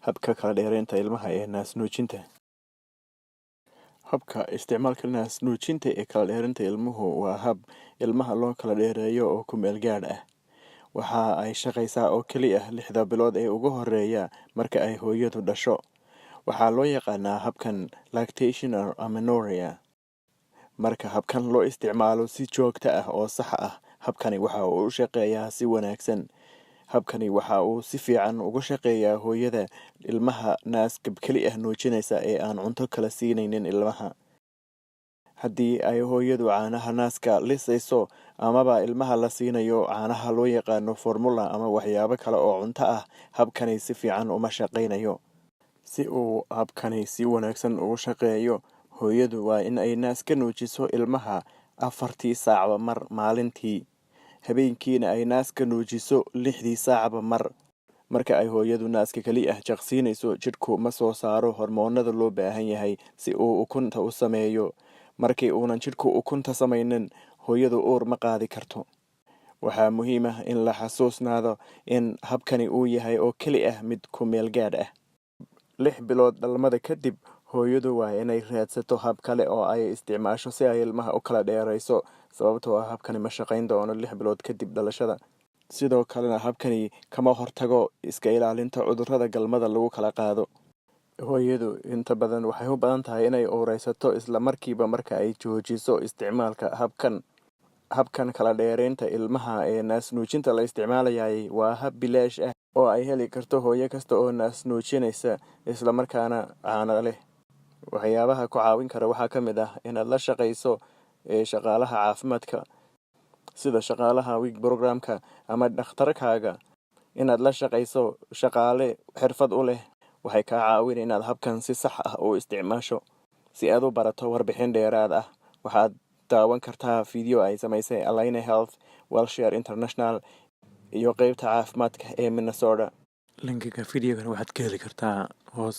Habka kala dheeraynta ilmaha ee naasnuujinta. Habka isticmaalka naasnuujinta ee kala dheeraynta ilmuhu waa hab ilmaha loo kala dheereeyo oo ku meel gaadh ah. Waxa ay shaqaysaa oo keli ah 6da bilood ee ugu horreeya marka ay hooyadu dhasho. Waxaa loo yaqaanaa habkan lactational amenorrhea. Marka habkan loo isticmaalo si joogto ah oo sax ah, habkani waxa uu u shaqeeyaa si wanaagsan. Habkani waxa uu si fiican uga shaqeeyaa hooyada ilmaha naaska keli ah nuujinaysa ee aan cunto kala siinaynin ilmaha. Haddii ay hooyadu caanaha naaska lisayso amaba ilmaha la siinayo caanaha loo yaqaano formula ama waxyaabo kale oo cunto ah, habkani si fiican uma shaqaynayo. Si uu habkani si wanaagsan ugu shaqeeyo, hooyadu waa in ay naaska nuujiso ilmaha 4tii saacba mar maalintii, habeenkiina ay naaska nuujiso 6dii saacba mar. Marka ay hooyadu naaska keli ah jaqsiinayso, jidhku ma soo saaro hormoonnada loo baahan yahay si uu ukunta u sameeyo. Markii uunan jidhku ukunta samaynin, hooyadu uur ma qaadi karto. Waxaa muhiim ah in la xasuusnaado in habkani uu yahay oo keli ah mid ku meel gaadh ah. 6 bilood dhalmada kadib, hooyadu waa inay raadsato hab kale oo ay isticmaasho si ay ilmaha u kala dheerayso, sababtoo ah habkani ma shaqayn doono 6 bilood kadib dhalashada. Sidoo kalena habkani kama hortago iska ilaalinta cudurrada galmada lagu kala qaado. Hooyadu inta badan waxay u badan tahay inay uuraysato isla markiiba marka ay joojiso isticmaalka habkan. Habkan kala dheeraynta ilmaha ee naasnuujinta la isticmaalayay waa hab bilaash ah oo ay heli karto hooyo kasta oo naasnuujinaysa isla markaana caano leh. Waxyaabaha ku caawin kara waxaa ka mid ah inaad la shaqayso shaqaalaha caafimaadka sida shaqaalaha WIC programka ama dhakhtarkaaga. Inaad la shaqayso shaqaale xirfad u leh waxay kaa caawin inaad habkan si sax ah u isticmaasho. Si aad u barato warbixin dheeraad ah, waxaad daawan kartaa video ay samaysay Allina Health, Wellshare International iyo qeybta caafimaadka ee Minnesota. Linkiga videogan waxaad ka heli kartaa hoos.